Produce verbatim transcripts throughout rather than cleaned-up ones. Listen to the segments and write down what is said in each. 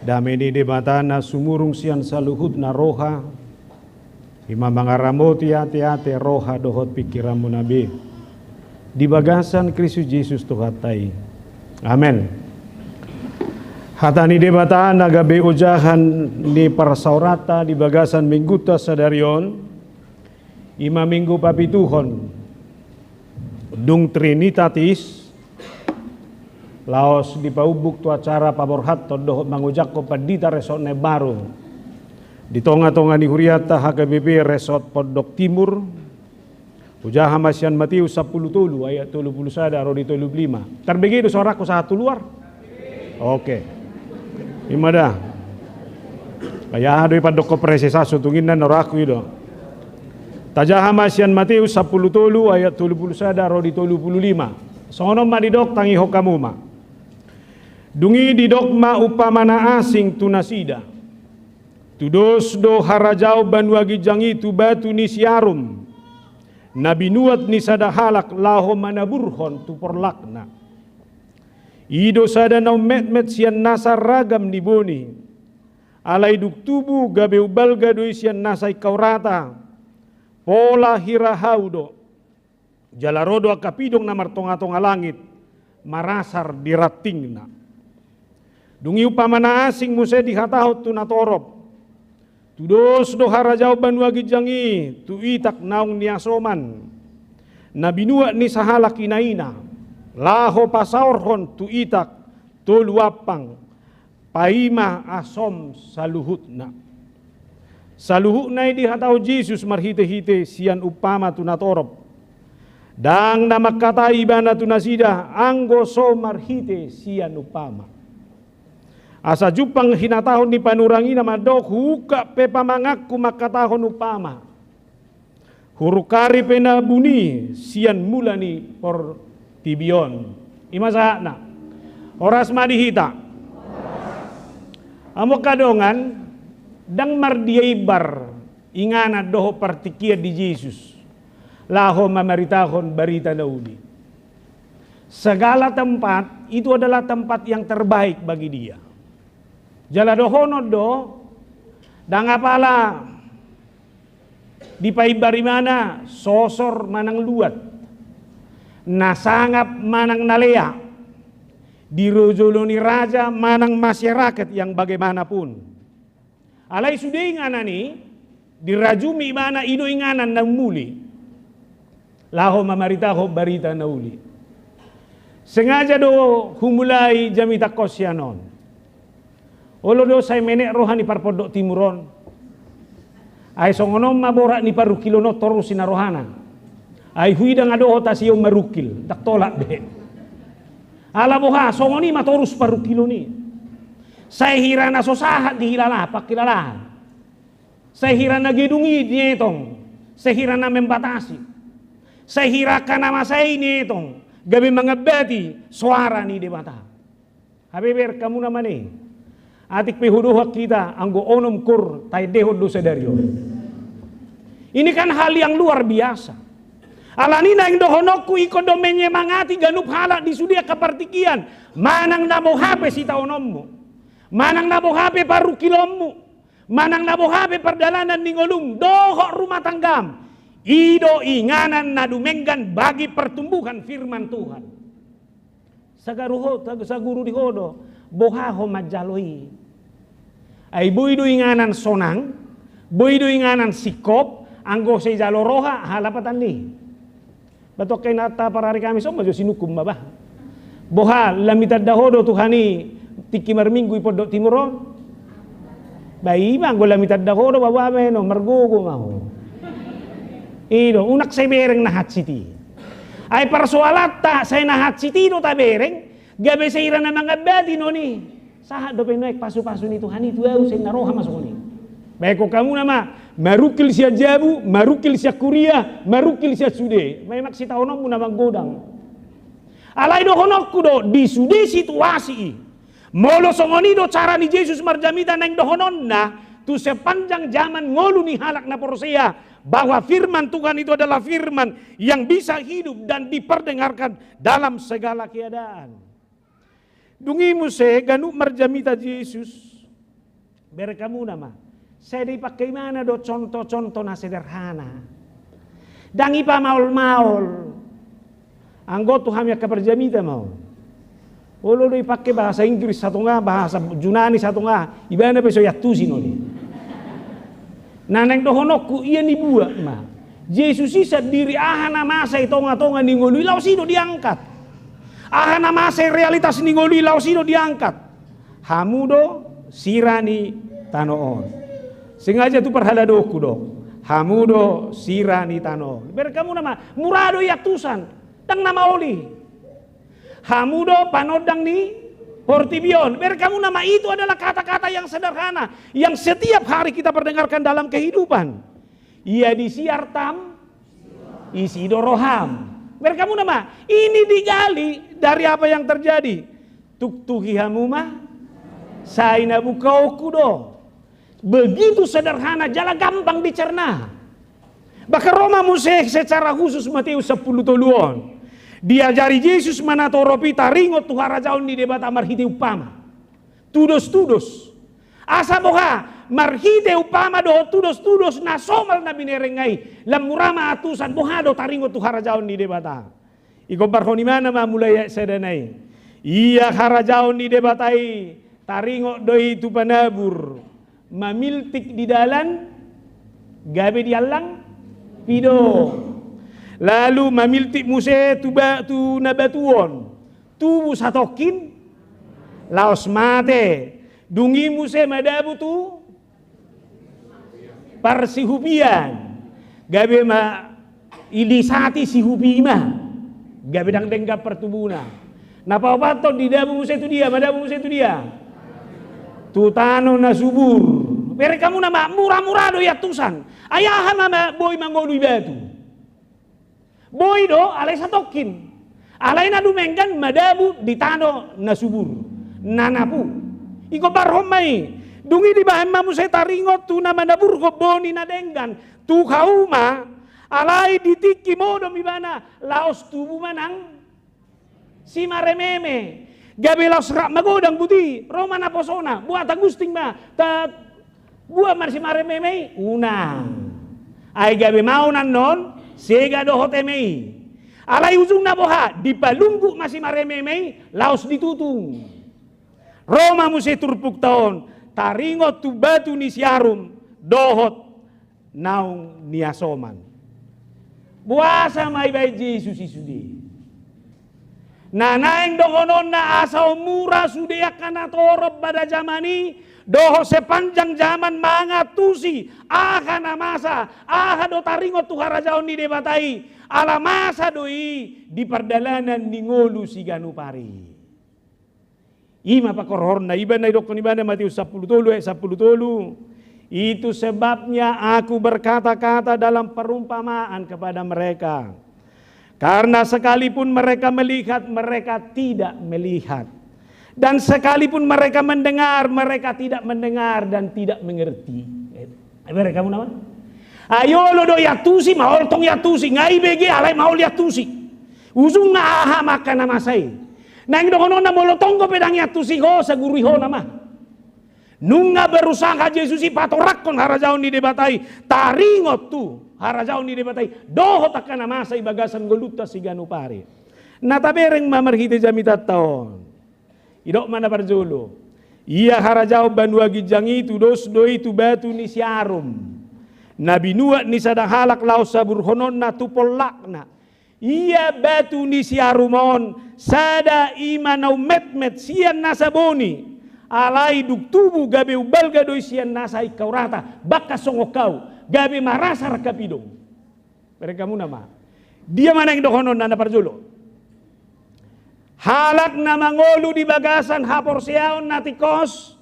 Dame ni Debata na sumurung sian saluhutna roha, i ma mangaramoti ateate, roha dohot pingkiranmuna be di bagasan Kristus Jesus Tuhanta i. Amen. Hata ni Debata na gabe ojahan ni parsaoranta di bagasan minggunta sadari on, i ma minggu papituhon, dung Trinitatis, laos dipaumbuk tu acara paborhathon dohot mangojakhon pandita resort na imbaru di tongatonga ni hurianta H K B P Resort Pondok Timur. Hujaha ma sian Mateus sampulu tolu ayat tolu pulu sada ro di tolu pulu lima. Tarbege do suarangku sahat tu luar? Oke. I ma da. Ai aha do i pandok koprese sasu tunginna na rohangku i do. Tajaha ma sian Mateus sampulu tolu ayat tolu pulu sada ro di tolu pulu lima. Songon on ma didok, tangihon hamu ma. Dung i didok ma umpama na asing tu nasida: Tudos do harajaon banua ginjang i tu batu ni siarum, na binuat ni sada halak laho manaburhon tu porlakna. I do sada na ummetmet sian nasa ragam ni boni. Alai dung tubu, gabe umbalga do i sian nasa ingkau rata. Pola hira hau do. Jala ro do angka pidong na martongatonga langit, marasar di rantingna. Dung i umpama na asing muse dihatahon tu natorop: Tudos do harajaon banua ginjang i tu itak naung niasoman, na binuat ni sahalak inaina, laho pasaorhon tu itak tolu ampang, paima asom saluhutna. Saluhutna i dihatahon Jesus marhitehite sian umpama tu natorop. Ndang na mangkatai ibana tu nasida anggo so marhite sian umpama. Asa jumpang hinatahon ni panurirang i na mandok: Huungkap pe pamanganku mangkatahon umpama, hurungkari pe na buni sian mula ni portibi on. I ma sahatna. Horas ma di hita. Hamu angka dongan, ndang mardia imbar inganan dohot partingkian ni Jesus laho mamaritahon barita na uli. Segala tempat itu adalah tempat yang terbaik bagi dia. Jala dohonon do, ndang apala dipaimbar ibana sosor manang luat, na sangap manang na lea, di jolo ni raja manang masyarakat yang bagaimanapun. Alai sude inganan i, dirajumi ibana i do inganan na muli laho mamaritahon barita na uli. Sengaja do humulai jamitangkon sian on. Olo do sai menek roha ni parpondok timur on. Ai songon on ma borat ni parungkilon on torus i na rohana. Ai huida nga dohot asi on marungkil, ndang tolap be. Ala boha, songon i ma torus parungkilon i. Sai hira na so sahat dihilala, pangkilalahan. Sai hira na gedung i nietong, sai hira na membatasi, sai hira angka na masa i nietong, gabe mangambati soara ni Debata. Hape bereng hamu na mane. Atik pe hudohon hita anggo onom kur taendehon do sadari on. Ini kan hal yang luar biasa. Alani naeng dohononku, ingkon do menyemangati ganup halak di sude angka partingkian, manang na boha pe sitaononmu, manang na boha pe parungkilonmu, manang na boha pe pardalanan ni ngolum dohot rumah tanggam, i do inganan na dumenggan bagi pertumbuhan firman Tuhan. Sagaru ho, sag-, saguru di ho do, boha ho manjalo i. Ai boi do inganan sonang, boi do inganan singkop, anggo sai jalo roha halapatan ni. Bah, tongka inanta parari Kamis on ma jo sinungkun ma bah. Boha, lam itanda ho do Tuhan i tingki marminggu i pondok timur on? Bah, i ma anggo lam itanda ho do, bah, bah, meno, margogo ma ho. I do, unang sai bereng na hansit i. Ai parsoalanta, sai na hansit i do tabereng, gabe sai hira na mangambati non i. Sahat dope nuaeng pasupasu ni Tuhan i tu ahu, sai na roha ma songon i. Baen hamu nama, marungkil sian jabu, marungkil sian kuria, marungkil sian sude. Memang sitaononmu na manggodang. Alai dohononku do, di sude situasi i, molo songon i do cara ni Jesus marjamita naeng dohononna tu sepanjang zaman ngolu ni halak na porsea, bahwa firman Tuhan itu adalah firman yang bisa hidup dan diperdengarkan dalam segala keadaan. Dung i muse ganup marjamita Jesus, Bereng hamuna ma, sai dipangke ibana do contoh-contoh na sederhana. Ndang dipamaol-maol. Anggo tu hami angka parjamita ma on. Olo do dipangke bahasa Inggris satonga, bahasa Junani satonga, ibana pe so iantusi noli. Na naeng dohononku ia nibuat ma. Jesus i sandiri aha na masa i tonga-tonga ni ngolu i laos i do diangkat. Aha na masa i realitas ni ngolu i laos i do diangkat. Hamu do sira ni tano on. Sengaja tu parhaladoku do. Hamu do sira ni tano on. Bereng hamuna ma, mura do iantusan. Ndang na maol i. Hamu do panondang ni portibi on. Bereng hamuna ma, itu adalah kata-kata yang sederhana yang setiap hari kita perdengarkan dalam kehidupan. Ia disi artam, disi do roham. Bereng hamuna ma, ini digali dari apa yang terjadi. Tuktuhi hamu ma, sai na bukaonku do. Begitu sederhana jala gampang dicerna. Bahkan ro ma muse secara khusus Matius sampulu tolu on. Diajari Jesus ma na torop i taringot tu harajaon ni Debata marhite umpama. Tudos-tudos. Asa boha, marhite umpama dohot tudos-tudos na somal na binereng i, lam mura ma antusan, boha do taringot tu harajaon ni Debata. Igombarhon ibana ma mulai ayat sada nai. Ia harajaon ni Debata i taringot do i tu panabur, mamiltik di dalan, gabe diallang pido. Lalu mamiltik muse tu, ba, tu na batuon, tubu satongkin, laos mate. Dung i muse madabu tu parsihupian, gabe ma ilisati sihupi i ma, gabe ndang denggan partubuna. Na paopathon didabu muse tu dia, madabu muse tu dia? Tu tano na subur. Bereng hamuna ma, mura-mura do iantusan. Ai aha ma, ma boi mangolu i batu? Boi do, alai satongkin. Alai na dumenggan madabu di tano na subur, na napu. Igombarhon ma i. Dung i dibahen ma muse taringot tu na manaburhon boni na denggan tu hauma, alai di tingki modom ibana laos tubu ma nang simarememe. Gabe laos rap magodang buti, ro ma naposona, boa tagusting ma, ta, boa ma simarememe i, unang. Ai gabe maon annon, sega dohot eme i. Alai ujungna boha, dipalunggu ma simarememe i, laos ditutung. Ro ma muse turpukta on, taringot tu batu ni siarum, dohot naung niasoman. Boasa ma ibaen Jesus i sude? Na naeng dohononna asa on mura sude angka na torop pada jaman i, dohot sepanjang jaman mangantusi, aha na masa, aha do taringot tu harajaon ni Debata i, ala masa do i di pardalanan ni ngolu siganup ari. I ma pangkorhorna, i ma na idokkon ibana Matius sampulu tolu ayat sampulu tolu. Itu sebabnya aku berkata-kata dalam perumpamaan kepada mereka. Karena sekalipun mereka melihat, mereka tidak melihat. Dan sekalipun mereka mendengar, mereka tidak mendengar dan tidak mengerti. Eh, bereng hamuna ma. Ai olo do iantusi, maol tong iantusi, nga ibege alai maol iantusi. Ujungna aha ma angka na masa i? Naeng dohononna molo tong dope ndang iantusi ho, sagurui hona ma. Nunga berusaha Jesus i patoranghon harajaon ni Debata i, taringot tu harajaon ni Debata i, dohot angka na masa i bagasan ngolunta siganup ari. Na tabereng ma marhite jamitanta on. Idok ma na parjolo. Ia harajaon banua ginjang i tudos do i tu batu ni siarum, na binuat ni sada halak laos saburhononna tu pollakna. Ia batu ni siarum on, sada i ma na ummetmet sian nasa boni, alai dung tubu gabe umbalga do i sian nasa ingkau rata, bangkas songon hau, gabe marasar hapidong. Bereng hamuna ma. Dia ma naeng dohononna na parjolo? Halak na mangolu di bagasan haporseaon na tingkos,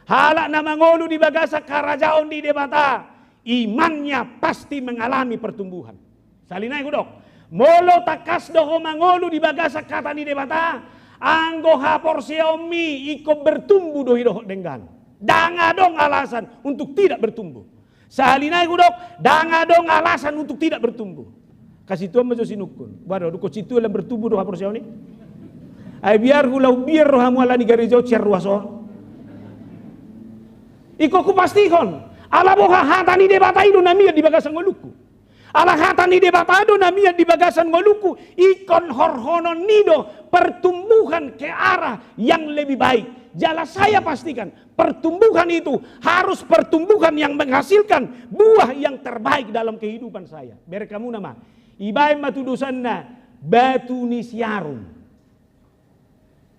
halak na mangolu di bagasan harajaon ni Debata, imannya pasti mengalami pertumbuhan. Sahali nai hudok, molo tangkas do ho mangolu di bagasan hata ni Debata, anggo haporseaonmi ingkon bertumbuh do i dohot denggan. Ndang adong alasan untuk tidak bertumbuh. Sahali nai hudok, ndang adong alasan untuk tidak bertumbuh. Kasi Tuhan ma jo sinungkun. Boha do, dung ho sintua lam bertumbuh do haporseaon i? Ai biar hula umbiar rohamu ala ni gareja on sian ruas on. Ingkon hupastihon, ala boha hata ni Debata i do na mian di bagasan ngolungku. Ala hata ni Debata do na mian di bagasan ngolungku, ingkon horhonon ni do pertumbuhan ke arah yang lebih baik. Jala saya pastikan, pertumbuhan itu harus pertumbuhan yang menghasilkan buah yang terbaik dalam kehidupan saya. Berek hamuna ma, ibaen ma tudosanna batu ni siarum.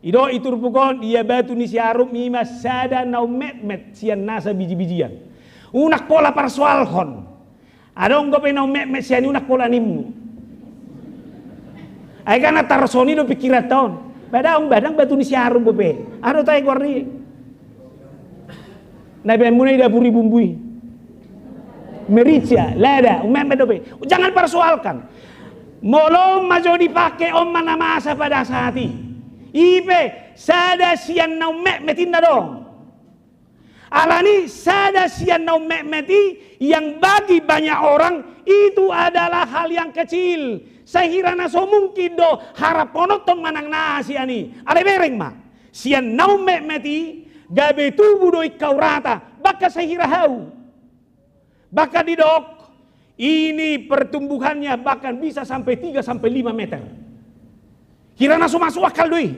I do i turpuk on, ia batu ni siarum i ma sada na ummetmet sian nasa bijibijian. Unang pola parsoalhon. Adong dope na ummetmet sian i, unang pola nimmu. Ai kan na tarsongon i do pikiranta on. Badang, badang batu ni siarum dope. Aha do tahe goarna i? Na ibaen muna i dapur i bumbu i. Merica, lada, ummetmet dope. Jangan persoalkan. Molo on ma jo dipake, on ma na masa pada saat i. I pe sada sian na ummetmet inna do. Alani sada sian na ummetmet i yang bagi banyak orang itu adalah hal yang kecil. Sahira na so mungkin do harap honoton manang na sian i. Alai bereng ma. Sian na ummetmet i, gabe tubu do ingkau rata, bahkan sahira hau. Bahkan didok, ini pertumbuhannya bahkan bisa sampai tiga sampai lima meter. Hira na so masuk akal do i.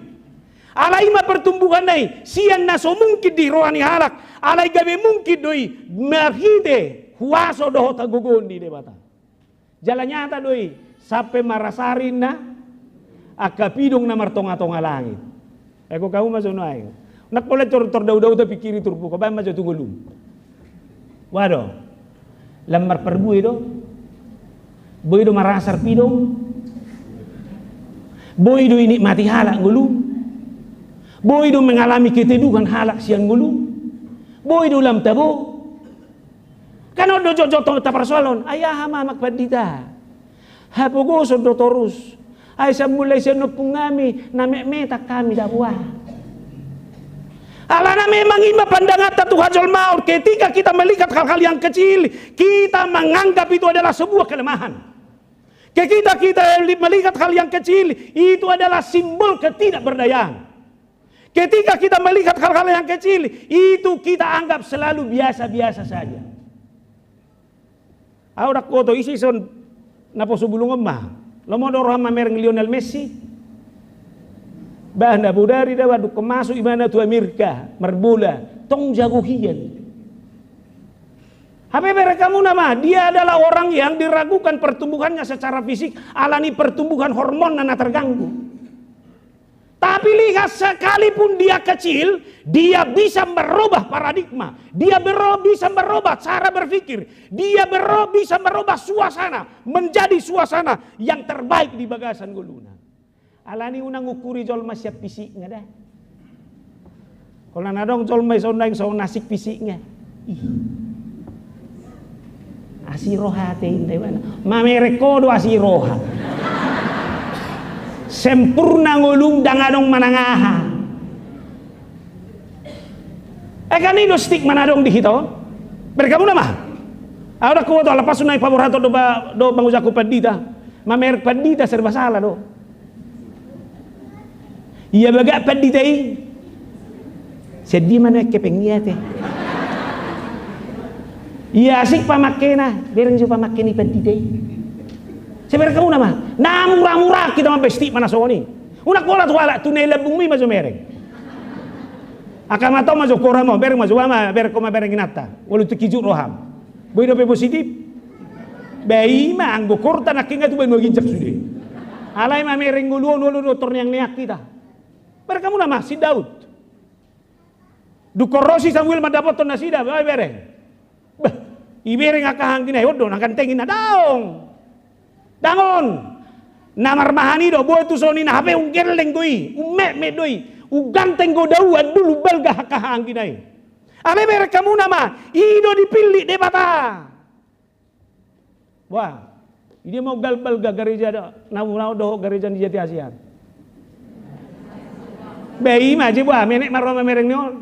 Alai ma pertumbuhanna i, sian na so mungkin di roha ni halak, alai gabe mungkin do i, marhite huaso dohot hagogoon ni Debata. Jala nyata do i, sampe marasari inna angka pidong na martongatonga langit. Ego kamu ma so nuaeng. Nang pola tor, tor daudau ta pikiri turpuk, baen ma jo tu ngolum. Wado, lam marparbue do. Boi do marasar pidong. Boi do inikmati halak ngolum. Boi do mengalami keteduhan halak sian ngolum. Boi do lam tabo. Kan on do jotjot taparsoalhon, ai aha ma amang pandita? Hapogoson do torus. Ai sian mulai sian ompung nami, na metmetan hami dapoa. Alana memang i ma pandanganta tu hajolmaon, ketika kita melihat hal-hal yang kecil, kita menganggap itu adalah sebuah kelemahan. Ketika kita melihat hal yang kecil, itu adalah simbol ketidakberdayaan. Ketika kita melihat hal-hal yang kecil, itu kita anggap selalu biasa-biasa saja. Au dang hoto isi son na poso bulung on ma. Lomo do roham mamereng Lionel Messi. Bah na bodari da, bah dungkon masuk ibana tu Amerika marbola, tong jago hian. Hape bereng hamuna ma, dia adalah orang yang diragukan pertumbuhannya secara fisik, alani pertumbuhan hormonna na terganggu. Tapi lihat, sekalipun dia kecil, dia bisa merubah paradigma. Dia bero-, bisa merubah cara berpikir. Dia bero-, bisa merubah suasana menjadi suasana yang terbaik di bagasan ngoluna. Alani unang ungkuri jolma sian fisikna da. Holan adong jolma i songon naeng songon asing fisikna. Ih. Asi roha ate inda ibana. Mamereng ho do asi roha. Sempurna ngolum, dang adong manang aha. Eh, kan i do stigma na adong di hita on. Bereng hamuna ma. Au dang huboto, ala pasu na i paborhaton do ba-, do bangujaku pandita. Mamereng pandita serba salah do. Ia bagak pandita i. Sian dia ma nuaeng hepeng i ate. Ia asing pamakena, bereng jo pamake ni pandita i. Sai bereng hamuna ma. Na mura-mura hita mambaen stigma na songon i. Unang holan tu halak, tu na i lambungmi ma jo mereng. Angka mata ma jo koram on, bereng ma jo, bah ma, bereng ho ma bereng inanta. Molo tung kijut roham. Boi dope positif. Bah i ma, anggo korta nangkin nga tu banua ginjang sude. Alai mamereng ngolu on, olo do tor neang-neang hita. Bereng hamuna ma, si Daud. Dungkon ro si Samuel mandapothon nasida, bah, bereng. Bah, ibereng angka anggi na i, on do na ganteng i, na daong. Dang on. Na marmahan i do, boi tu son i na hape umgelleng do i, ummetmet do i, umganteng do Daud, andul umbalga angka anggi na i. Alai bereng hamuna ma, i do dipillit Debata. Wah, i dia ma umbalga gareja do, na, na dohot gareja ni Jati Asi an. Bah i ma je, bah, menek ma ro mamereng ni on.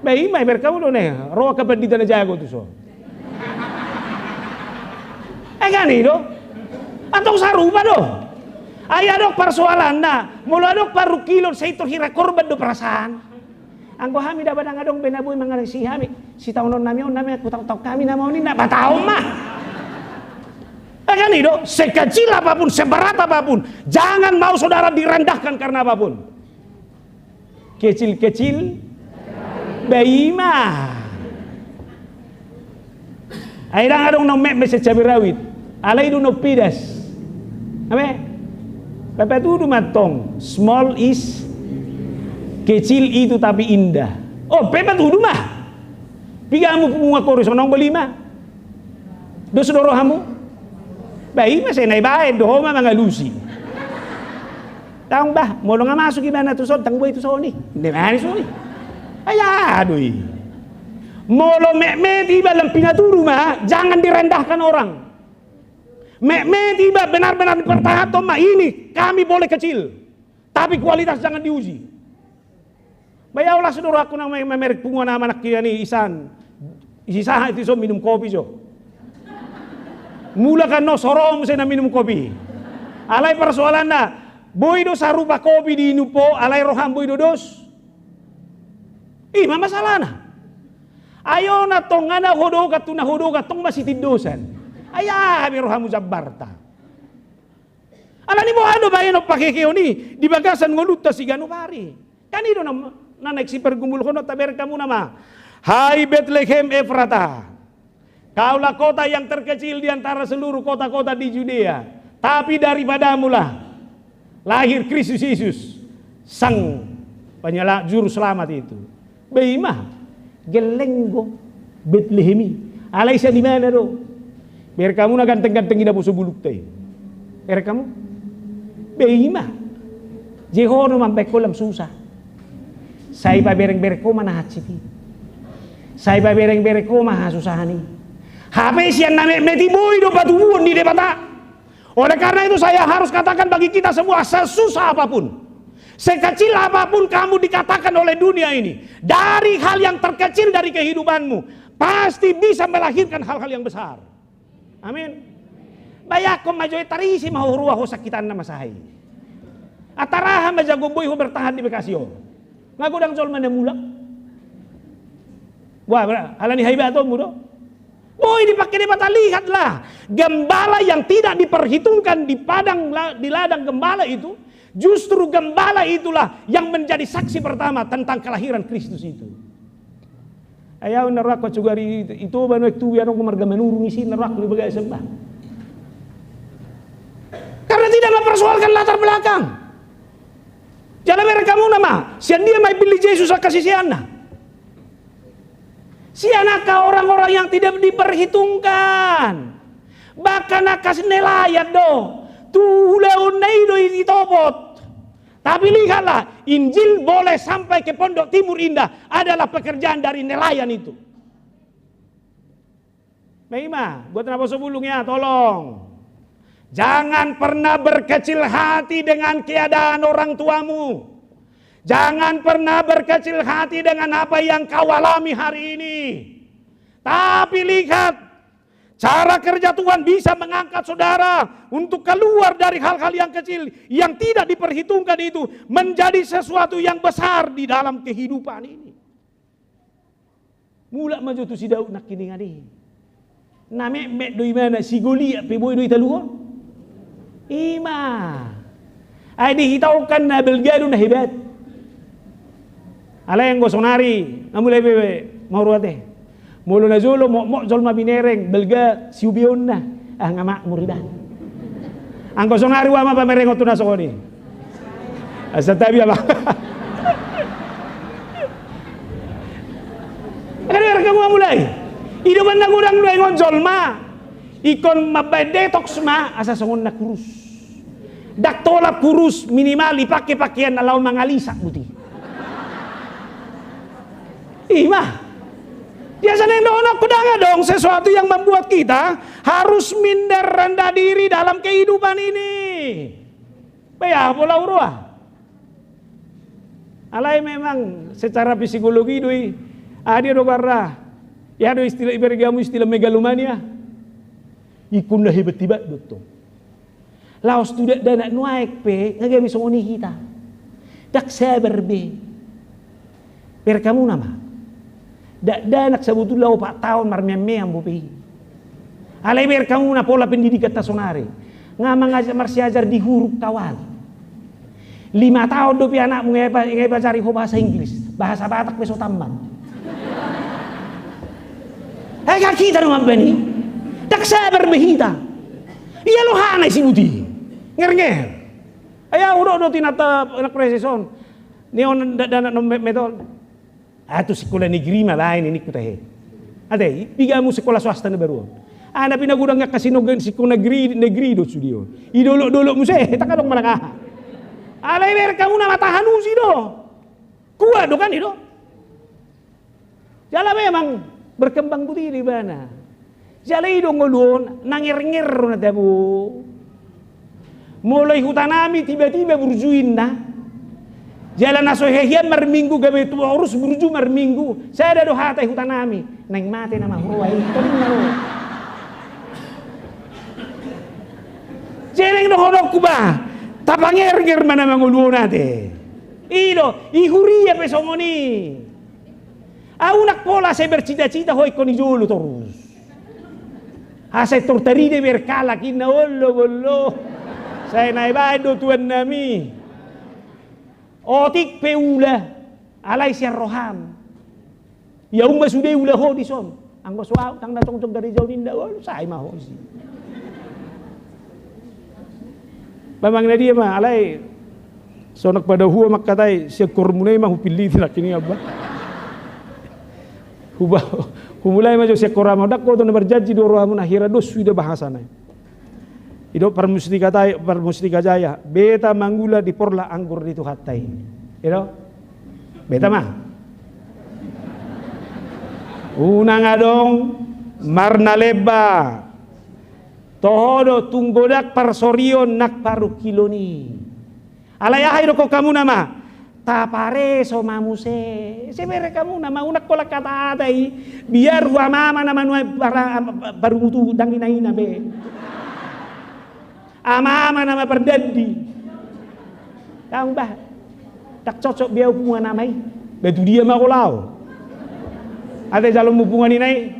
Bah i ma, bereng hamu do ne, ro angka pandita na jago tu son. Eh, kan i do. Antong sarupa do. Ai adong parsoalanna, molo adong parungkilon sai tor hira korban do perasaan. Anggo hami daba ndang adong be na boi mangalehon hami, sitaonon nami on nami, hutaon-taon hami nama on i na bataon ma. Kan i do, sekecil apapun, seberat apapun, jangan mau saudara direndahkan karena apapun. Kecil-kecil, ba i ma. Ai ndang adong na metmet sian cabe rawit. Alai do na umpidas. Abe? Pe patudu ma tong. Small is kecil itu tapi indah. Oh, pe patudu ma. Piga hamu punguan koru songon on, lima? Dos do rohamu? Ba i ma sai na ibaen do ho ma mangalusi. Tong bah, molo nga masuk ibana tu son, tong boi tu soni. Nde mani soni. Ai aduh i. Molo metmet iba lam pinatudu ma, jangan direndahkan orang. Metmet iba benar-benar dipertahankan ma, ini kami boleh kecil, tapi kualitas jangan diuji. Ba ia olas do rohangku na mamereng punguan ama nangkin i, isan. Isi sahat i so minum kopi so. Mulak annon so ro muse na minum kopi. Alai persoalanna, boi do sarupa kopi diinum ho, alai roham boi do dos. I ma masalahna. Ai on tong, na hudokhon tu na hudokhon tong ma sitindosan. Ai aha be rohamu jambarta. Alani boha do baenon paheheon i di bagasan ngolunta siganup ari? Kan i do na, na naeng sipargumulhononta, bereng hamu nama. Hai Betlehem Efrata, kaulah kota yang terkecil di antara seluruh kota-kota di Judea, tapi daripadamulah lahir Kristus Yesus, Sang Penyela-, Juru Selamat itu. Ba i ma, gelleng do Betlehem i. Alai sian ibana do. Bereng hamu na ganteng-ganteng i na poso bulungta i. Bereng hamu. Ba i ma. Jehova do mambaen ho lam susah. Sai pabereng-bereng ho ma na hansit i. Sai pabereng-bereng ho ma hasusahan i. Hape sian na metmet i boi do patubuhon ni Debata. Oleh karena itu saya harus katakan bagi kita semua, sesusah apapun, sekecil apapun kamu dikatakan oleh dunia ini, dari hal yang terkecil dari kehidupanmu, pasti bisa melahirkan hal-hal yang besar. Amin. Bayangkon ma jo i, tarisi ma ho, rua ho sakitanna masa i. Antara aha ma jago boi ho bertahan di Bekasi on. Nga godang jolma na mulak. Wah, alani haibatonmu do. Boi dipake Debata, lihatlah. Gembala yang tidak diperhitungkan di padang la-, di ladang gembala itu, justru gembala itulah yang menjadi saksi pertama tentang kelahiran Kristus itu. Ai au na rohangku, sugari i Toba nuaeng tubu i, adong marga Manurung i, isi na rohangku di bagasan bah. Karena tidak mempersoalkan latar belakang. Jala bereng hamu nama, sian dia ma dipillit Jesus angka siseanna? Sian angka orang-orang yang tidak diperhitungkan. Bahkan angka nelayan do. Tu ulaonna i do i ditopot. Tapi lihatlah, Injil boleh sampai ke Pondok Timur Indah adalah pekerjaan dari nelayan itu. Ba i ma, buat na poso bulung ya, tolong. Jangan pernah berkecil hati dengan keadaan orang tuamu. Jangan pernah berkecil hati dengan apa yang kau alami hari ini. Tapi lihat, cara kerja Tuhan bisa mengangkat saudara untuk keluar dari hal-hal yang kecil, yang tidak diperhitungkan itu, menjadi sesuatu yang besar di dalam kehidupan ini. Mulak ma jo tu si Daud nangkiningan i. Na metmet do ibana, si Goliat pe boi do ditaluhon. I ma. Ai di hita on kan na balga do na hebat. Alai anggo sonari, nga mulai be, be maruat e. Molo na jolo mokmok jolma binereng, balga siubeonna. Ah, nga makmur ibana. Anggo sonari ua ma pamerengon tu na songon i. Asa tabi apa? Kan bereng hamu, nga mulai. I do umbahen na godang do ingot jolma. Ingkon mambaen detox ma, asa songon na kurus. Ndang tolap kurus, minimal ipake pakean na laho mangalisak buti. I ma. Biasa naeng dohononku, ndang adong sesuatu yang membuat kita harus minder rendah diri dalam kehidupan ini. Ba i aha pola huroha. Alai memang secara psikologi do i, aha dia do goarna, i aha do istilah, ibereng hamu istilah megalomania. Ingkon na hebat-hebat do tong. Laos tu dakdanak nuaeng pe nga gabe songon i hita. Ndang sabar be. Bereng hamu nama. Dakdanak sabotulna opat taon marmeam-meam bope i. Alai bereng hamu na pola pendidikanta sonari. Nga mangajar, marsiajar di huruf kawali. Lima taon dope anakmu nga ipa-, nga ipajari ho bahasa Inggris. Bahasa Batak pe so tamat. Ai kan hita do mambaen i. Ndang sabar be hita. Ia lo hana i si buti. Nger-nger. Ai au do, do tinata anak presison. Ni on da-, dakdanak na metmet on. Ah, tu sikola negeri ma baen i ningku tahe. Ate, i, piga hamu sikola swasta na baru on. Ah, na pinagodang angka sinoge sikola negeri, negeri do sude on. I dolok-dolok muse, ndang adong manang aha. Alai bereng hamu nama tahan uji do. Kuat do kan i do. Jala memang berkembang buti do ibana. Jala i do ngolu on, na nger-nger do na tabo. Molo i hutanami tiba-tiba burju inna. Jala na so hehean marminggu gabe torus burju marminggu. Sada do hata i hutanami. Naeng mate nama huroa i. Tong na ro. Jeneng dohononku ba. Tapangernger ma nama ngolu on ate. I do, i huria pe songon i. Au ndang pola sai bercita-cita ho ingkon i jolo torus. Asa tor tarida bereng halak inna ollo gollo. Sai na ibaen do tuannami. Otik pe ula, alai sian roham. Ia umma sude ula ho dison. Anggo so au, ndang na jongjong gareja on inna, olo, sai ma ho disi. Ba manang na dia ma, alai sonang pada hua mangkatai, sian hormuna i ma hupilliti nangkin i amba. Huba-, humulai ma jo sian hormuna, ndang ho do na marjanji do rohamuna, hira dos suida bahasana i. I do Parmustika Jaya, Parmustika Jaya, beta mangula di porlak anggur ni Tuhanta i. I do? Beta ma. Unang adong marnalemba. Toho do tung godang parsorion nang parungkilon i. Alai aha idokkon hamu nama? Tapareso ma muse. Sai bereng hamu nama, unang holan hata-hata i. Biar hu amama nama nuaeng para-, parungutungut, ndang ina-ina be. Amama nama pardandi. Tanggung bah. Ndang cocok be au punguan ama i. Ba tu dia ma ho laho? Ate jaloonmu punguan ina i?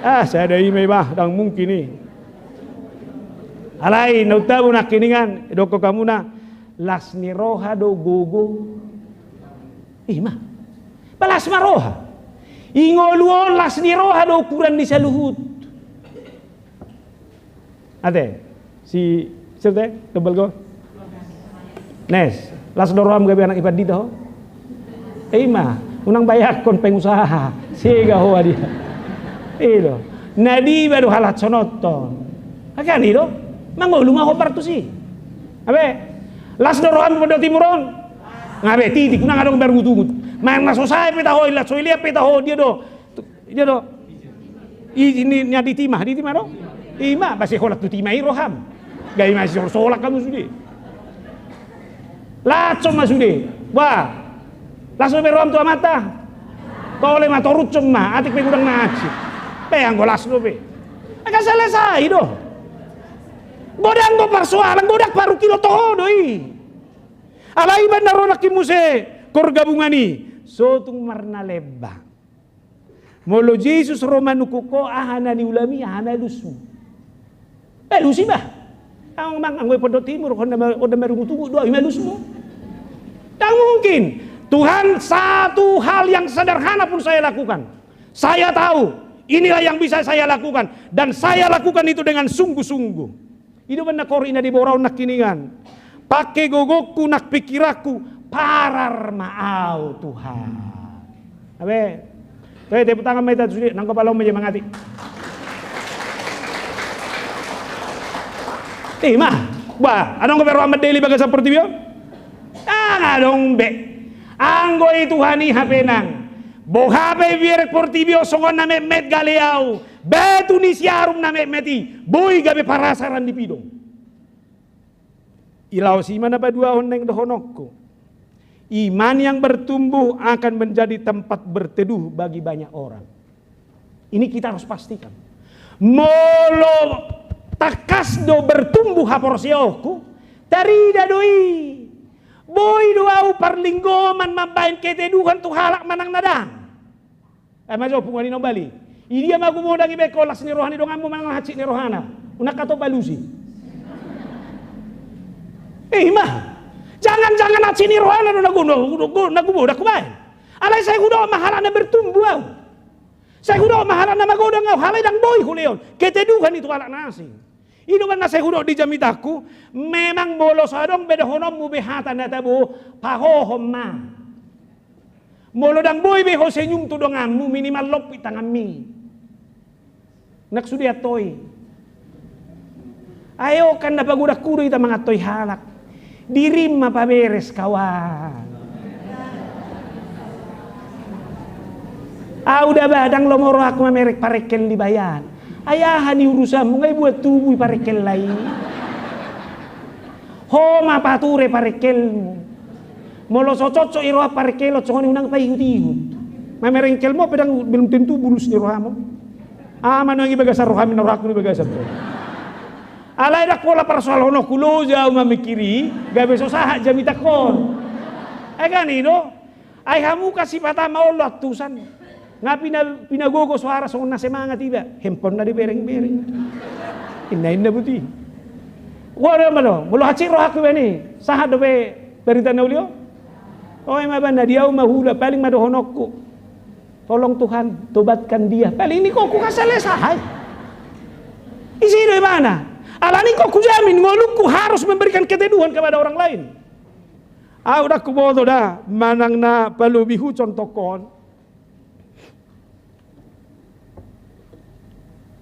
Ah, sada i ma i bah, ndang mungkin i. Alai na umtabo nangkiningan, idokkon hamuna, las ni roha do gogo. I ma. Ba las ma roha. I ngolu on las ni roha do ukuran ni saluhut. Ate, si, siapa te? Tebal go. Nes, las do roham gabe anak ni pandita ho? I ma, unang bayangkon pengusaha. Sega ho dia. I do. Na diba do halashononhon. Kan i do. Mangolu ma ho partusi. Abe. Las do roham Pondok Timur on? Nga be titik, unang adong be arungutungut. Manang na so sae pe taho, las so ilean pe taho, dia do. Dia do. I, ini, nia di tima, di tima do? I ma, ba sai holan tu tima i roham. Gabe ma sai holan hamu sude. Laos ma sude. Ba. Laos be roham tu amanta. Tole ma, torushon ma, atik pe godang na hansit. Pe anggo las dope. Angka selesai do. Godang do parsoalan, godang parungkilon toho do i. Alai baen na ro nangkin muse, koor gabungan i. So tung marnalemba. Molo Jesus ro manungkun ho, aha na niulam i, aha na alusmu? Alusi bah. Anggo mang, anggo i Pondok Timur, ho na ma-, ho na marungutungut do, i ma alusmu. Ndang mungkin. Tuhan satu hal yang sederhana pun saya lakukan. Saya tahu, inilah yang bisa saya lakukan. Dan saya lakukan itu dengan sungguh-sungguh. I do baen na koor i na di Bora on nangkiningan. Pake gogongku nang pikiranku, parar ma au Tuhan. Abe. Toe, tepuk tangan ma hita tu sude, nang kopala on ma jemangati. I ma, ba, adong dope roham mandele bagasan portibi on? Ndang adong be. Anggo i Tuhan i hape nang. Boha pe ibereng portibi on songon na metmet gale au. Batu ni siarum na metmet i, boi gabe parasaran di pidong. I laos i ma na paduahon naeng dohononku. Iman yang bertumbuh akan menjadi tempat berteduh bagi banyak orang. Ini kita harus pastikan. Molo tangkas do bertumbuh haporseaonku, tarida do i. Boi do ahu parlinggoman mambahen keteduhan tu halak manang na dang. Ai ma jo punguan i na umbali. Idia ma gumodang ibaen las ni roha ni donganmu manang hansit ni rohana? Unang kato balusi. Eh, ima. Jangan-jangan hansit ni rohana do na gu-, na gu-, na gumodang hubaen. Alai sai hudok ma halak na bertumbuh ahu. Sai hudok ma halak na magodang ahu, alai dang boi hulehon keteduhan i tu halak na asing. I do umbahen na sai hudok di jamitangku, memang molo so adong be dohononmu be hata na tabo, pahohom ma. Molo dang boi be ho senyum tu donganmu, minimal lompit tanganmi. Nang sude antoi. Ai on kan na pagodangku do hita mangantoi halak. Dirim ma paberes kawan. Ahu da ba, dang lomo rohangku mamereng parengkel di bayan. Ai aha ni urusanmu, nga i buat tubu i parengkel lai. Ho ma pature parengkelmu. Molo so cocok i roha parengkel on, songon i unang paihut-ihut. Mamereng engkelmu pe dang belum tentu bulus ni rohamu. Aha ma nuaeng i bagasan rohami na rohangku do i bagasan pe. Alai dang pola parsoalhononku, loja ahu mamikiri, gabe so sahat jamitangkon. Ai kan i do. Ai hamu kan sipata ma olo antusan. Nga pina-, pinagogo soara songon na semangat iba. Handphone na dibereng-bereng. Inna-inna buti. Ua do ma do. Molo hansit rohangku ibaen i, sahat dope barita na uli on? O, ima ba na di ahu ma hula, paling ma dohononku. Tolong Tuhan, tobatkan dia. Paling ningkokku kan selesai. Isi do ibana. Ala ningkokku jamin, ngolungku harus memberikan keteduhan kepada orang lain. Ahu dang huboto da, manang na palobi hu contohkon.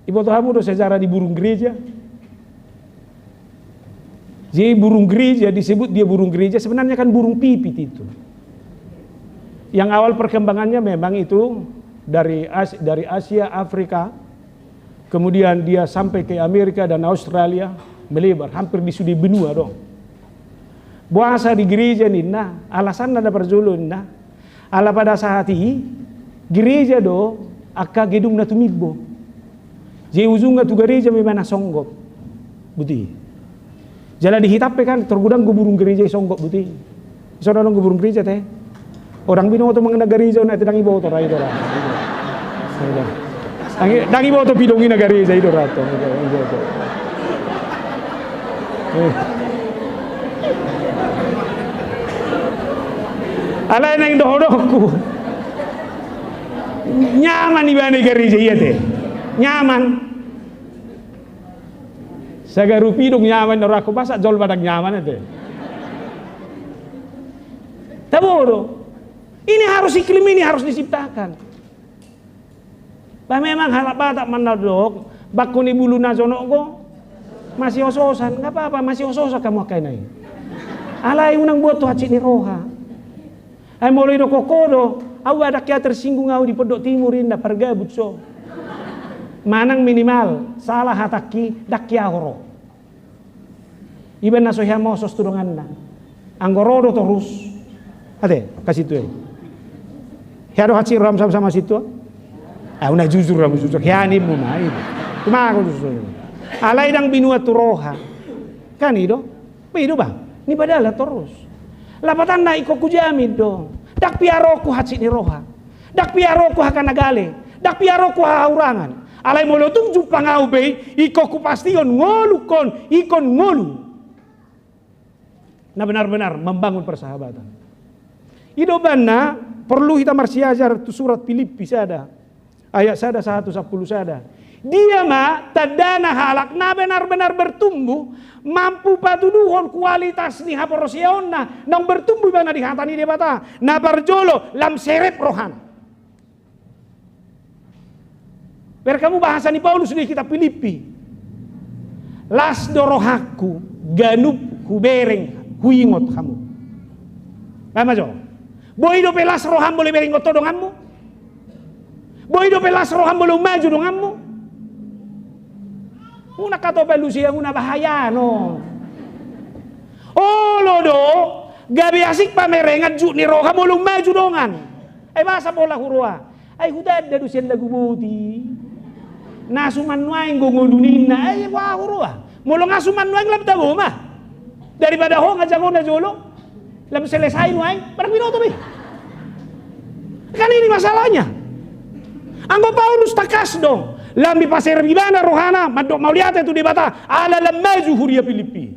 Iboto hamu do sejarah di burung gereja? Jadi burung gereja, disebut dia burung gereja, sebenarnya kan burung pipit itu. Yang awal perkembangannya memang itu dari As-, dari Asia, Afrika, kemudian dia sampai ke Amerika dan Australia, melebar, hampir di sude benua do. Boasa di gereja ninna, alasanna na parjolo ninna, ala pada saat i, gereja do angka gedung na tumimbo. Jadi ujungna tu gereja ma ibana songgop. Buti. Jala di hita pe kan, tergodang do burung gereja i songgop, buti. Ison adong do burung gereja te. O, dang binoto manang na gereja on, ate, dang iboto ra, i do ra. Dang i-, dang iboto pidong i na gereja, i do ra, tong. I do, i do, i do. Eh. Alai naeng dohononku. Nyaman ibana i gereja i, ate. Nyaman. Sagarupi dung nyaman, na rohangku, masa jolma dang nyaman, ate. Tabo do. Ini harus, iklim ini harus diciptakan. Bah, memang halak Batak mandok, bangko ni bulu na jonok do masios-iosan. Nggak apa-apa, masios-iosan hamu angka ina i. Alai unang buat tu hansit ni roha. Ai molo idokkon ho do, ahu adong hea tersinggung ahu di Pondok Timur, inna pargabut so. Manang minimal, salah hatangki, dang hea ho ro. Ibana so hea mosos tu donganna. Anggo ro do torus. Ate, kasi tu e. Hea do hansit roham sama-sama situ? Ah, unang jujur, unang jujur. Hea nimmu ma, i do. Cuma aku jujur. Alai dang binuat tu roha. Kan i do? Be i do, bah, ni padahal torus. Lapatanna, ingkon hujamin do. Dang piaroonku hansit ni roha. Dang piaroonku angka na gale. Dang piaroonku hahurangan. Alai molo tung jumpang ahu be i, ingkon hupastihon ngolungkon, ingkon ngolu. Na benar-benar membangun persahabatan. I do umbahen na porlu hita marsiajar tu surat Pilippi sada. Ayat sada sahat tu sampulu sada. Dia ma tandana halak na benar-benar bertumbuh, mampu patuduhon kualitas ni haporseaonna, naung bertumbuh ibana di hata ni Debata. Na parjolo, lam serep rohana. Bereng hamu bahasa ni Paulus di kitab Pilippi. Las do rohangku, ganup hubereng, huingot hamu. Ai ma jo. Boi dope las roham molo hubereng ho donganmu? Boi dope las roham molo maju donganmu? Unang kato balusi, unang bahaya no. Olo do, gabe asing pamerengan jut ni roha molo maju dongan. Ai boasa pola huroha? Ai hutanda do sian lagu boti. Na suman nuaeng do ngolu ninna, ai boha huroha? Molo nga suman nuaeng lam tabo ma. Daripada ho nga jago na jolo. Lam selesai nuaeng, barang binoto be. Kan ini masalahnya. Anggo Paulus tangkas do, lam dipasada ibana rohana, mandok mauliate tu Debata, ala lam maju huria Pilippi.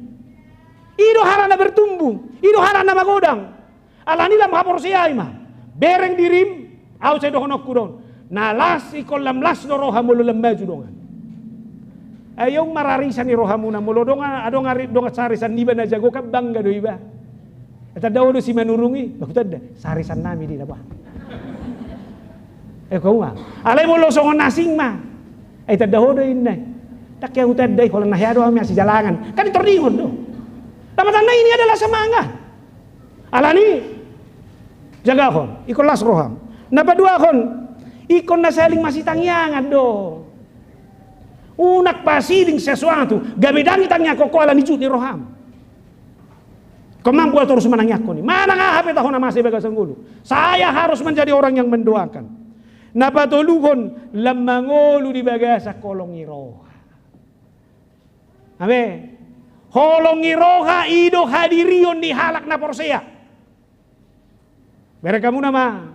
I do halak na bertumbuh, i do halak na magodang. Alani lam haporseai ma. Bereng dirim, au sai dohononku do on. Na las ingkon lam las do roha molo lam maju dongan. Ai ung mararisan i rohamuna, molo dongan, adong ari, dongan sarisan niba na jago kan bangga do iba. Tanda ho do si Manurung i, bah hutanda, sarisan nami do i na bah. Eh, kau ma. Alai molo songon asing ma. Ai tanda ho do inna. Ndang hea hutanda i, holan na hea do hami sijalangan. Kan i tordingon do. Tama tanda ini adalah semangat. Alani, jagahon, ingkon las roham. Na paduahon, ingkon na saling masitangiangan do. Unang pasiding sesuatu, gabe ndang itangiangkon ho alani jut ni roham. Ingkon mampu torus manangiangkon i. Manang aha pe taho na masa i bagasan ngolu. Saya harus menjadi orang yang mendoakan. Na patoluhon, lam mangolu di bagasan holong ni roha. Amen. Holong ni roha i do hadirion ni halak na porsea. Bereng hamu nama.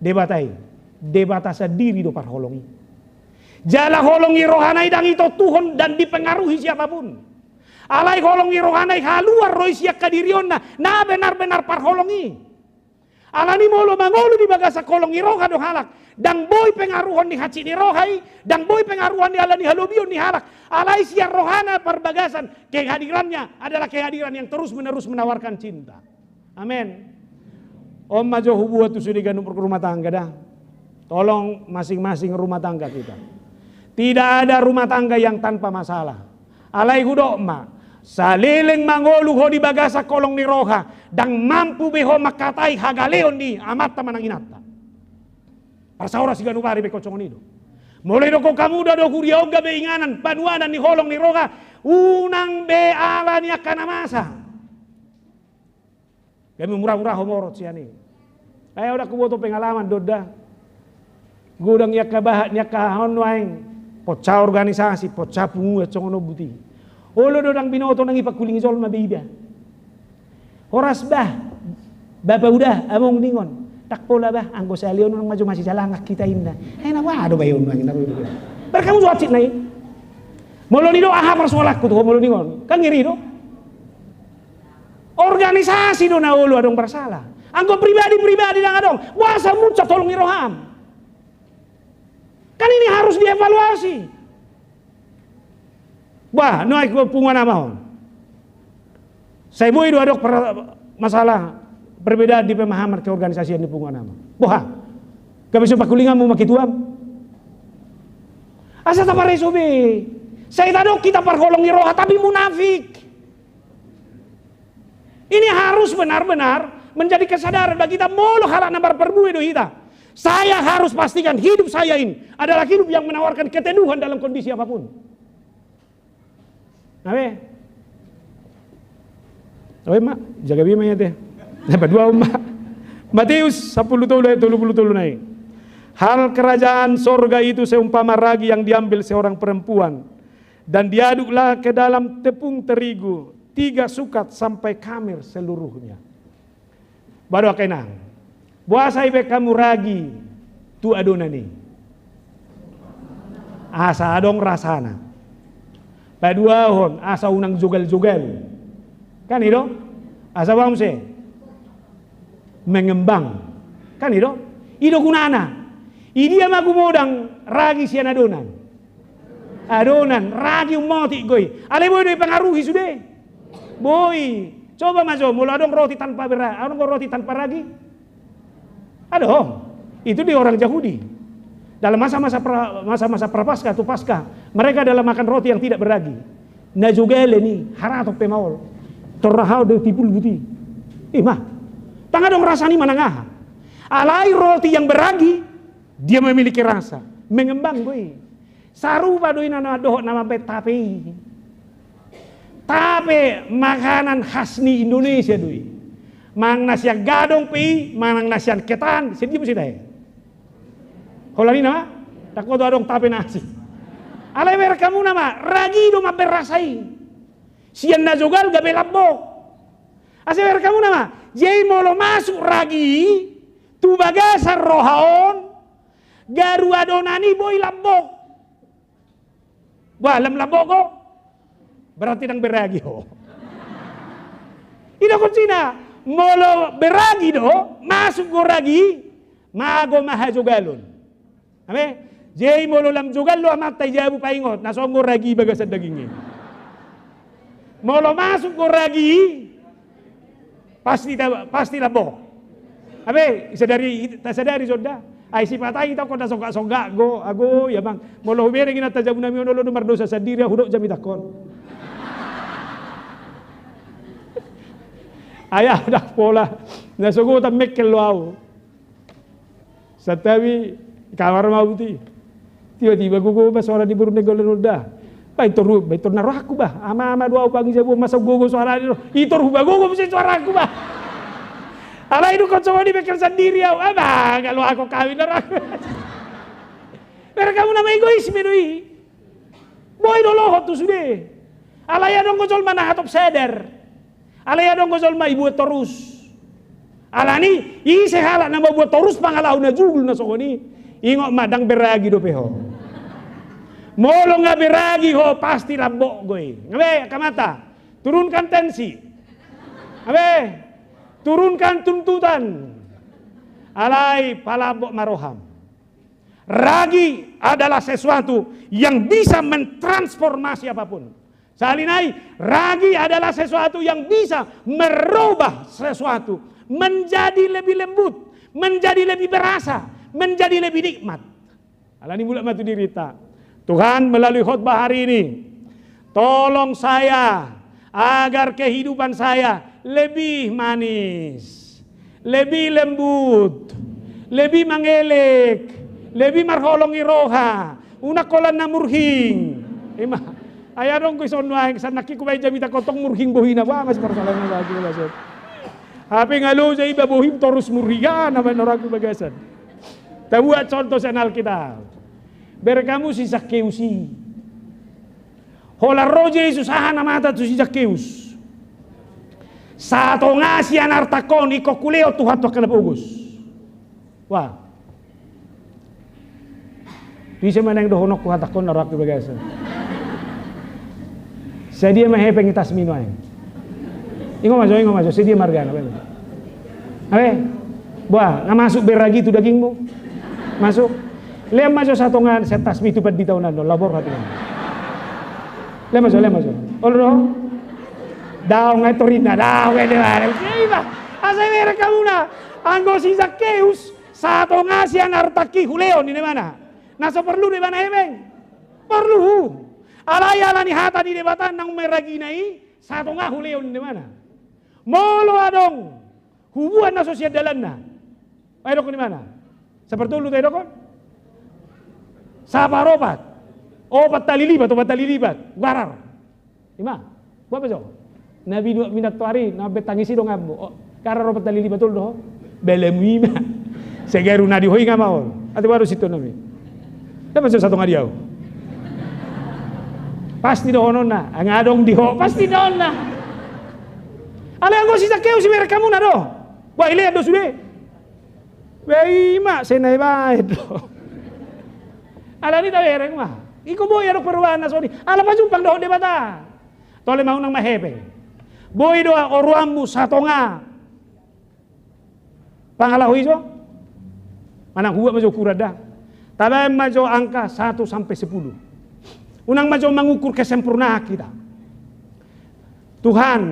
Debata i. Debata sandiri do parholong i. Jala holong ni rohana i ndang itontuhon dan dipengaruhi siapapun. Alai holong ni rohana i haluar do i sian hadirionna, na benar-benar parholong i. Alani molo mangolu di bagasan holong ni roha do halak, ndang boi pengaruhon ni hansit ni roha i, ndang boi pengaruhon ni alani halobion ni halak. Alai sian rohana parbagasan, kehadirannya adalah kehadiran yang terus-menerus menawarkan cinta. Amen. On ma jo hubuat tu sude ganup rumah tangga da. Tolong masing-masing rumah tangga kita. Tidak ada rumah tangga yang tanpa masalah. Alai hudok ma, saleleng mangolu ho di bagasan holong ni roha, ndang mampu be ho mangkatai hagaleon ni amanta manang inanta. Parsaoran siganup ari be ingkon songon i do. Molo didok hamu da do huria on gabe inganan panuanan ni holong ni roha, unang be ala ni angka na masa. Gabe mura-mura ho morot sian i. Ai au ndang huboto pengalaman do da. Godang ni angka bahat ni angka aha on nuaeng. Poca organisasi, poca punguan songon on buti. Olo do ndang binoto nang i pangkulingi jolma be iba. Horas bah. Bapa uda, among ningon. Ndang pola bah, anggo sahali on unang ma jo masijalangan hita inna. Ai na boha do baheon nuaeng na ro i do. Bereng hamu jo hansit na i. Molo nidok aha parsoalanku tu ho molo ningon. Kan ngeri do. Organisasi do na olo adong marsala. Anggo pribadi-pribadi ndang adong. Boasa muncak holong ni roham. Kan ini harus dievaluasi. Bah, nuaeng punguan ama on. Sai boi do adong per-, masalah perbedaan di pemahaman keorganisasian di punguan ama. Boha. Gabe so pangkulinganmu ma ketuam. Asa tapareso be. Sai tadok hita parholong ni roha tapi munafik. Ini harus benar-benar menjadi kesadaran bagi kita, molo halak na marparbue do hita. Saya harus pastikan hidup saya ini adalah hidup yang menawarkan keteduhan dalam kondisi apapun. Amen. Oe ma, jaga bima ya teh. Dapat dua ma. Matius sampulu tolu ayat tolu pulu tolu na i. Hal kerajaan sorga itu seumpama ragi yang diambil seorang perempuan dan diaduklah ke dalam tepung terigu tiga sukat sampai khamer seluruhnya. Bah do angka inang, boasa ibaen hamu ragi tu adonan i? Asa adong rasana. Paduahon, asa unang jogal-jogal. Kan i do? Asa boha muse? Mengembang. Kan i do? I do gunana. I dia ma gumodang ragi sian adonan? Adonan, ragi ummotik do i. Alai boi do ipengaruhi sude? Boi. Coba ma jo, molo adong roti tanpa bera-, adong roti tanpa ragi? Adong. Itu di orang Jahudi. Dalam masa-masa pra-, masa-masa prapaskah atau Paskah, mereka adalah makan roti yang tidak beragi. Na jogalan i, haraton pe maol. Torna hau do tipul buti. Ima. Ndang adong rasana i manang aha. Alai roti yang beragi, dia memiliki rasa. Mengembang do i. Sarupa do i na dohot na mambaen tape i. Tape makanan khas ni Indonesia do i. Manang na sian gadong pe i, manang na sian ketan, sian dia muse tahe? Holan i nama, ndang hot adong tape na asing. Alai bereng hamu nama, ragi do mambaen rasa i. Sian na jogal gabe lambok. Asa berek hamu nama, jadi molo masuk ragi tu bagasan roha on, garu adonan i boi lambok. Wah, lam lambok ho, berarti ndang beragi ho. Ido kuncina, molo beragi do, masuk do ragi, mago ma hajogalon. Abe, jadi molo lam jogal do amanta i jabu paingot, na songon ragi bagasan daging i. Molo masuk do ragi, pasti ta-, pasti lambok. Abe, sadari, ta sadari sonda. Ai sipatai ta kota songgak-songgak go, ago, ya bang. Molo hubereng inanta jabu nami on olo do mardosa sandiri, ahu do jamita kon. Ai ahu ndang pola. Na sogotan mekkel lo ahu. Santabi, kamar ma buti. Tiba-tiba gogo ma suara ni boru ni golon onda. Ba intor, ba intor na rohangku ba. Ama-ama do ahu pangijabuon masa gogo suara ni ro. Intor hubagogo muse suarangku ba. Alai dungkon songon i mekkel sandiri ahu. Aba, kalau aku kawin na rohangku. Berek hamu nama egoisme do i. Boi do lohot tu sude. Alai adong do jolma na hatop sadar. Alai adong do jolma ibuat torus. Alani, ise halak na mambuat torus pangalaho na jugul na songon i. Ingot ma ndang beragi dope ho. Molo nga beragi ho pasti lambok do i. Nga be, kamata. Turunkan tensi. Nga be, turunkan tuntutan. Alai palambok ma roham. Ragi adalah sesuatu yang bisa mentransformasi apapun. Sahali nai, ragi adalah sesuatu yang bisa merubah sesuatu menjadi lebih lembut, menjadi lebih berasa, menjadi lebih nikmat. Alani mulak ma tu dirita. Tuhan, melalui khotbah hari ini, tolong saya agar kehidupan saya lebih manis, lebih lembut, lebih mangelek, lebih marholong i roha, unang holan na murhing. Ima, ai adong do ison nuaeng, sannangkin hubaen jamita kontong murhing bohina, ba masi parsalangan lagi bagasan. Hape nga loja iba bohim torus murhing, ah, na baen rohangku bagasan. Tabuat contoh sian Alkitab. Berek hamu si Sakkeus i. Holan ro Jesus, aha na mata tu si Sakkeus? Satonga sian artangkon ingkon hulehon Tuhan tu angka na pogos. Wah. Tu ise ma naeng dohononku hatangkon na rohangku bagasan? Sadia ma hepeng i tasmi nuaeng? Ingot ma jo, ingot ma jo, sadia ma argana, baen. Abe, boha, nga masuk beragi tu dagingmu? Masuk. Lean ma jo satonga sian tasmi tu pandita on, laho borhat i. Lean ma jo, lean ma jo. Olo do? Daong, nga i torinna, daong, ende mana. Iba, asa berek hamuna. Anggo si Sakkeus, satonga sian artangki hulehon, ninna ibana. Na so porlu do ibana hepeng? Porlu. Alai alani hata ni Debata naung meragina i, satonga hulehon, ninna ibana. Molo adong hubuat na so sian dalanna, ai dokkon ibana, sapartolu ta idokkon? Saparopat. Opat tali lipat, opat tali lipat. Garar. Ima. Boha pe jo? Na binuat minaktuari, na bentangis i donganmu. O, garar opat tali lipat, olo do ho? Balamu ima. Sagaru na di ho i nga maol. Ate boha do sintonami? Dapat jo satonga di ahu. Pasti dohononna, nga adong di ho, pasti dohonna. Alai anggo si Sakkeus, iberek hamuna do. Boha, ilean do sude? Ba ima, sai na ibaen do. Alani tabereng ma. Ingkon boi adong perubahan na songon i. Ala pajumpang dohot Debata. Tole ma, unang ma hepeng. Boi do oroanmu satonga pangalaho i jo? Manang hubuat ma jo ukuran da. Tabaen ma jo angka satu sampe sepuluh. Unang ma jo mangukur kesempurnaan hita. Tuhan,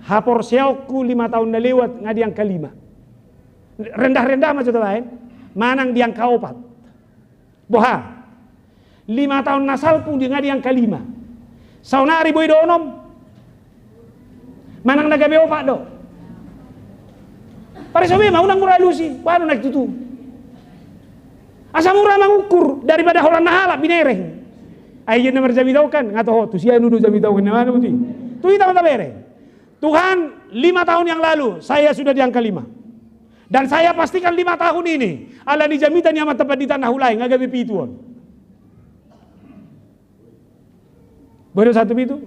haporseaonku lima tahun na lewat nga di angka lima. Rendah-rendah ma jo tabaen, manang di angka opat. Boha? Lima tahun na salpu di, nga di angka lima. Saonari boi do onom? Manang na gabe opat do? Pareso be ma, unang mura alusi, boha do na i tutu? Asa mura mangukur daripada holan na halak binereng. Ai ia na marjamita on kan, nga toho, tu si anu do jamita on, ninna ibana, boti. Tu hita ma tabereng. Tuhan, lima tahun yang lalu, saya sudah di angka lima. Dan saya pastikan lima tahun ini, alani jamita ni amanta pandita na hulae, nga gabe pitu on. Boi do sahat tu pitu?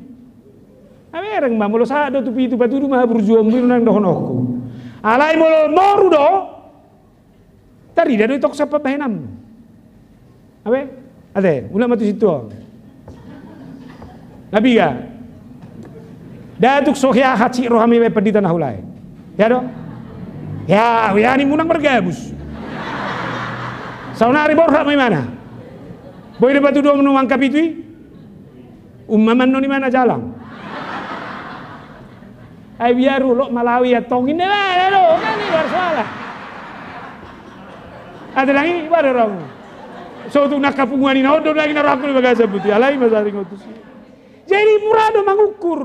Abereng ma, molo sahat do tu pitu patudu ma haburjuonmu, i do na dohononku. Alai molo moru do, tarida do i tong sian pambahenanmu. Abe? Ate, mulak ma tu situan. Na piga? Nda tung so hea hansit rohami baen pandita na hula i. Hea do? Hea, hea ni munang margabus. Saonari borhat ma imana. Boi do patuduhon nuaeng angka pitu i? Umma mannon imana jalang. Ai biar ulok malawi ya tongin deh, mana do, kan i marsoalan. Ate nang i, mana do ramu? So tu nangka punguan i na on do nang i na rohangku di bagasan buti, alai ma saringotus i. Jadi mura do mangukur.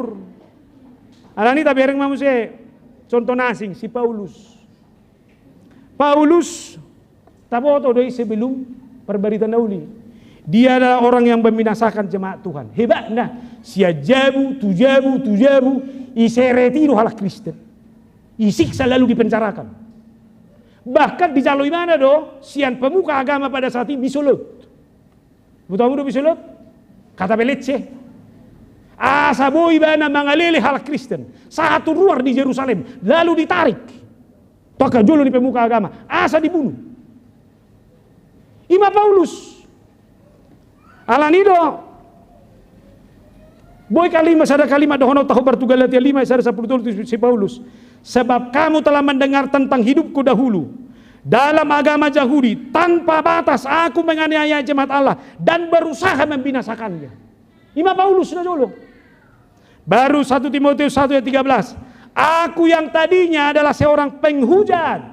Alani tabereng ma muse contoh na asing, si Paulus. Paulus, taboto do i sebelum Parbaritaan Na Uli. Dia adalah orang yang membinasakan jemaat Tuhan. Hebatna, sian jabu tu jabu tu jabu, isereti do halak Kristen. Isiksa lalu dipenjarakan. Bahkan dijalo ibana do sian pemuka agama pada saat i, disolot. Botomu do disolot? Kata pelece. Asa boi ibana mangalele halak Kristen. Sahat tu ruar di Jerusalem. Lalu ditarik. Tu angka jolo ni pemuka agama. Asa dibunuh. I ma Paulus. Alani do. Boi kalima, sada kalima dohononta, hombar tu Galatia lima, sada sampulu tolu, tu si Paulus. Sebab kamu telah mendengar tentang hidupku dahulu dalam agama Yahudi, tanpa batas aku menganiaya jemaat Allah dan berusaha membinasakannya. I ma Paulus na jolo. Baru satu Timotius satu ayat tiga belas. Aku yang tadinya adalah seorang penghujat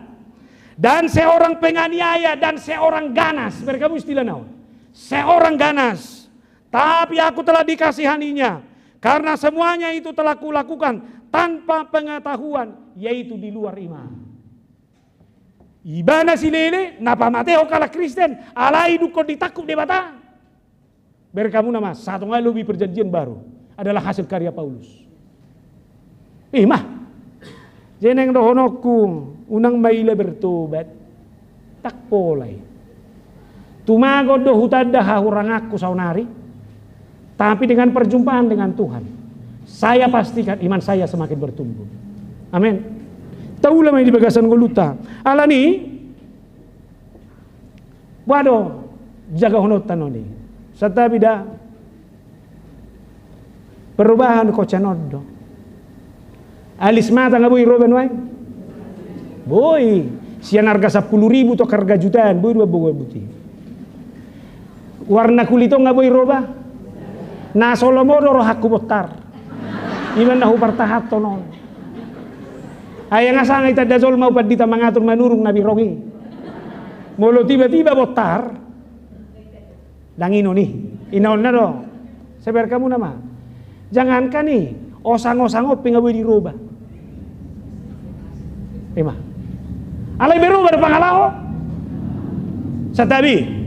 dan seorang penganiaya dan seorang ganas. Berkamu istilah naon? Seorang ganas. Tapi aku telah dikasihaninya. Karena semuanya itu telah kulakukan tanpa pengetahuan, yaitu di luar iman. Ibana silele, na pamatehon halak Kristen, alai dungkon ditangkup Debata. Berkamu nama, satonga lobi Perjanjian Baru adalah hasil karya Paulus. I ma. Jadi naeng dohononku, unang maila bertobat. Tak pola i. Tumagon do hutanda hahuranganku saonari, tapi dengan perjumpaan dengan Tuhan, saya pastikan iman saya semakin bertumbuh. Amin. Taula ma i di bagasan ngolunta. Alani, boha do jagahononta on i? Santabi da. Perubahan kocak on do. Alis mata nga boi roba nuaeng? Boi. Sian harga sampulu ribu tu harga jutaan, boi do boha buti. Warna kulit on nga boi roba? Na so lomo do rohangku bontar. I ma na hupartahanhon on. Ai nga sanga itanda jolma, pandita mangatur manurung na birong i. Molo tiba-tiba bontar, dang inon i. Inaonna do. Sai berkamu nama. Jangankan i, osang-osang on pe nga boi diroba. I ma. Alai beroba do pangalaho. Santabi.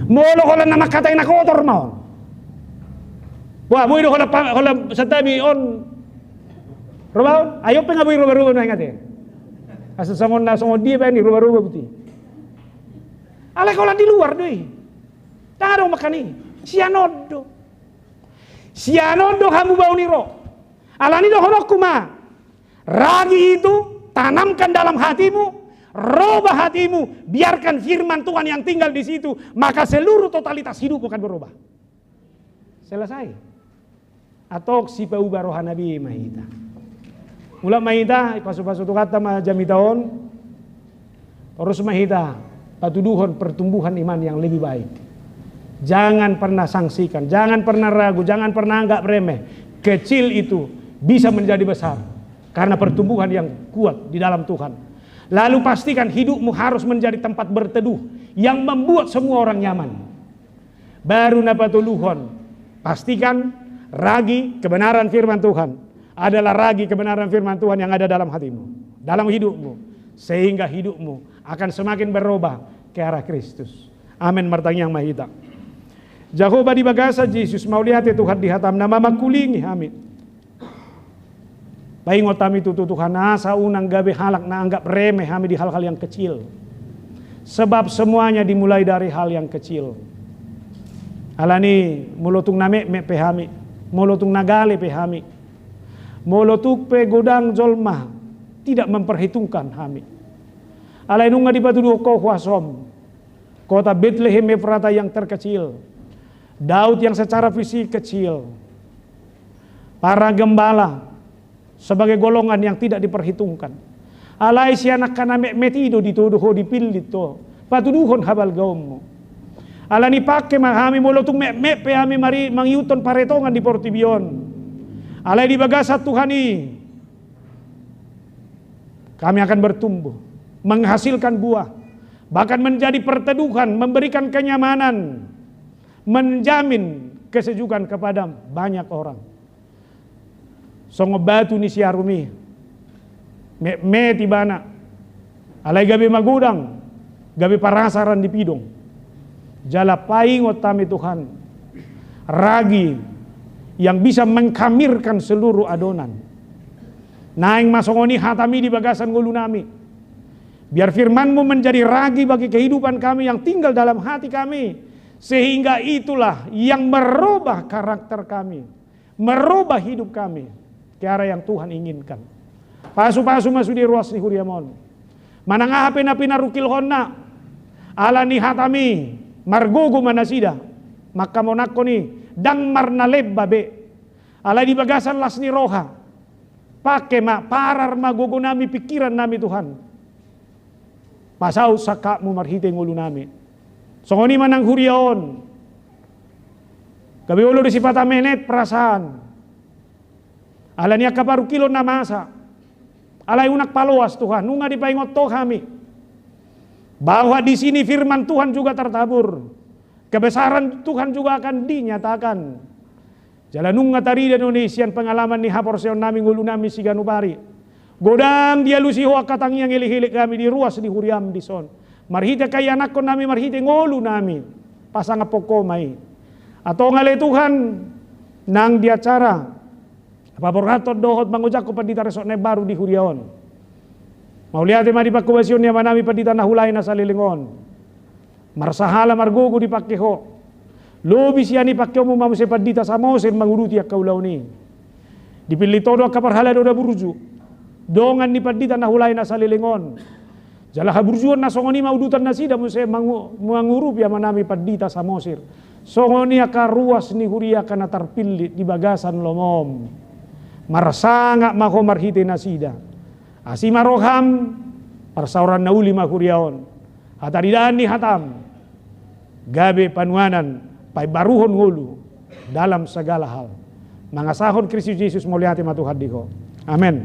Molo holan na mangkatai na kotor ma on. Wah, boi do holan pa-, holan santabi on. Roba on, ai on pe nga boi roba-roba nuaeng ate. Asa songon na songon dia baen i roba-roba buti. Alai holan di luar do i. Dang adong mangkani. Sian on do. Sian on do hamu baon i ro. Alani dohononku ma. Ragi itu tanamkan dalam hatimu, roba hatimu, biarkan firman Tuhan yang tinggal di situ, maka seluruh totalitas hidupmu akan berubah. Selesai. Antong sipauba roha na boi ma hita. Mulak ma hita, ipasu-pasu Tuhanta ma jamita on. Torus ma hita patuduhon pertumbuhan iman yang lebih baik. Jangan pernah sangsikan, jangan pernah ragu, jangan pernah anggap remeh. Kecil itu bisa menjadi besar karena pertumbuhan yang kuat di dalam Tuhan. Lalu pastikan hidupmu harus menjadi tempat berteduh yang membuat semua orang nyaman. Baru na patoluhon, pastikan ragi kebenaran firman Tuhan adalah ragi kebenaran firman Tuhan yang ada dalam hatimu, dalam hidupmu, sehingga hidupmu akan semakin berubah ke arah Kristus. Amin. Martangiang ma hita. Jahowa, di bagasan Jesus, mauliate Tuhan di hataM na mamangkulingi hami. Paingot hami tutu Tuhan, asa unang gabe halak na anggap remeh hami di hal-hal yang kecil. Sebab semuanya dimulai dari hal yang kecil. Alani, molo tung na metmet pe hami, molo tung na gale pe hami, Molo tung pe godang jolma tidak memperhitungkan hami, alai nunga dipatuduhon Ho huasoM, kota Betlehem Efrata yang terkecil, Daud yang secara fisik kecil, para gembala sebagai golongan yang tidak diperhitungkan. Alai sian angka na metmet i do ditodo Ho, dipillit Ho, patuduhon habalgaonMu. Alani i pangke ma hami molo tung metmet pe hami mari mangihuthon paretongan di portibi on. Alai di bagasan Tuhan i kami akan bertumbuh, menghasilkan buah, bahkan menjadi perteduhan, memberikan kenyamanan, menjamin kesejukan kepada banyak orang. Songon batu ni siarum i, metmet ibana, alai gabe magodang, gabe parasaran di pidong. Jala paingot hami Tuhan, ragi yang bisa mengkhamirkan seluruh adonan. Naeng ma songon i hataMi di bagasan ngolunami. Biar firmanMu menjadi ragi bagi kehidupan kami yang tinggal dalam hati kami, sehingga itulah yang merubah karakter kami, merubah hidup kami ke arah yang Tuhan inginkan. Pasupasu ma sude ruas ni huriaM on. Manang aha pe na pinarungkilhonna, alani hataMi, margogo ma nasida mangkamonangkon i, ndang marnalemba be. Alai di bagasan las ni roha, pangke ma, parar ma gogonami, pingkirannami Tuhan, pasaut sangkapMu marhite ngolunami. Songon i ma nang huria on, gabe olo do sipata metmet perasaan alani angka parungkilon na masa. Alai unang paloas Tuhan, nunga dipaingot Ho hami bahwa di sini firman Tuhan juga tertabur, kebesaran Tuhan juga akan dinyatakan. Jala nunga tarida do i sian pengalaman ni haporseaonnami ngolunami siganup ari. Godang dialusi Ho angka tangiang elek-elek nami di ruas ni huriaM dison, marhite angka ianakkonnami, marhite ngolunami. Pasangaphon Ho ma i. Antong ale Tuhan, nang di acara paborhathon dohot mangojakhon pandita resort na imbaru di huria on, mauliate ma di panghobasion ni amanami pandita na hulae na saleleng on. Marsahala margogo dipangke Ho. Lobi sian i pangkeonMu ma muse pandita Samosir manguduti angka ulaon i. Dipillit Ho do angka parhalado na burju, dongan ni pandita na hulae na saleleng on. Jala haburjuon na songon i ma udutan nasida muse mangu-, mangurupi amanami pandita Samosir. Songon i angka ruas ni huria angka na tarpillit di bagasan lomoM. Marsangap ma Ho marhite nasida. Asi ma rohaM, parsaoran na uli ma huria on. Hataridaan ni hataM gabe panuanan, paimbaruhon ngolu dalam segala hal. Mangasahon Kristus Jesus, mauliate ma Tuhan di Ho. Amen.